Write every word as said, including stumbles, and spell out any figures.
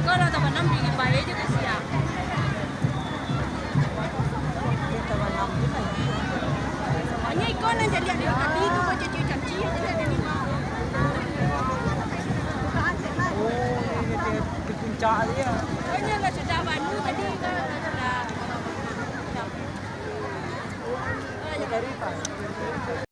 Kalau tabanam dingin bae je kasian. Hanya ikon nan jadi ada kati tu kau jadi caci aja ada ni. Oh, ini dia di puncak dia. Hanya lah sudah banu tadi kan sudah. Dari pas.